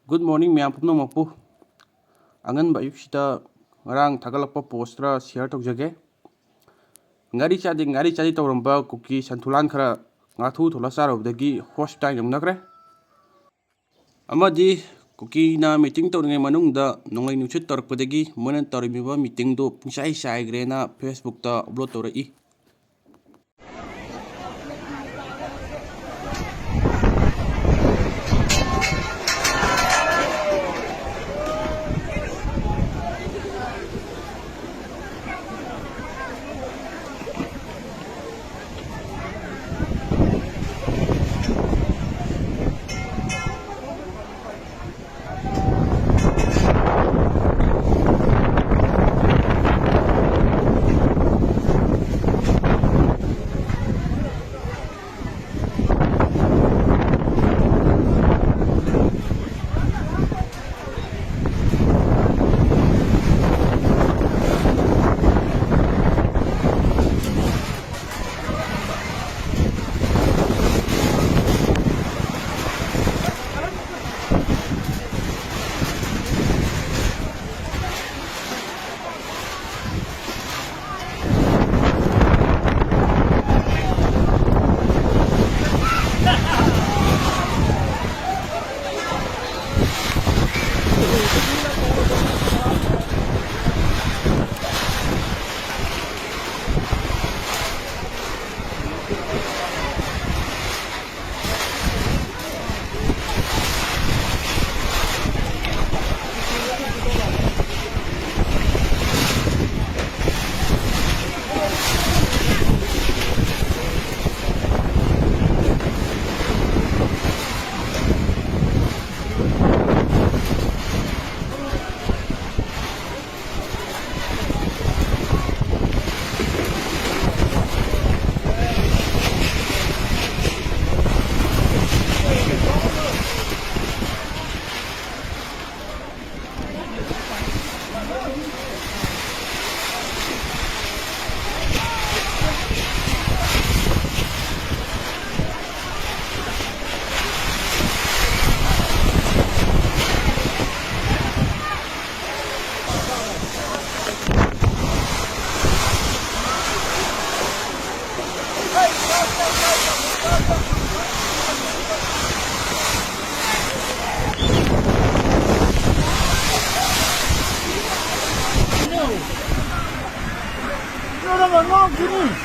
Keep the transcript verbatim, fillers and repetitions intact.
Good morning ꯃꯌꯥꯝ ꯄꯨꯝꯅꯃꯛꯄꯨ꯫ ꯑꯉꯟꯕ ꯑꯌꯨꯛꯁꯤꯗ ꯉꯔꯥꯡ ꯊꯥꯒꯠꯂꯛꯄ post ꯈꯔ share ꯇꯧꯖꯒꯦ꯫ ꯉꯥꯔꯤ ꯆꯥꯗꯦ, ꯉꯥꯔꯤ ꯆꯥꯗꯦ ꯇꯧꯔꯝꯕ ꯀꯨꯀꯤ ꯁꯟꯊꯨꯂꯥꯟ ꯈꯔ ꯉꯥ ꯊꯣꯡ ꯊꯣꯡꯂ ꯆꯥꯔꯨꯕꯗꯒꯤ hospital ꯌꯧꯅꯈ꯭ꯔꯦ꯫ ꯑꯃꯗꯤ ꯀꯨꯀꯤꯅ meeting ꯇꯧꯔꯤꯉꯩ ꯃꯅꯨꯡꯗ ꯅꯣꯡꯂꯩ ꯅꯨꯡꯁꯤꯠ ꯇꯧꯔꯛꯄꯗꯒꯤ ꯃꯣꯏꯅ ꯇꯧꯔꯝꯃꯤꯕ meetingꯗꯨ ꯄꯨꯡꯆꯥꯏ ꯆꯥꯏꯈ꯭ꯔꯦꯅ Facebookꯇ upload ꯇꯧꯔꯛꯏ꯫ ꯎꯝ,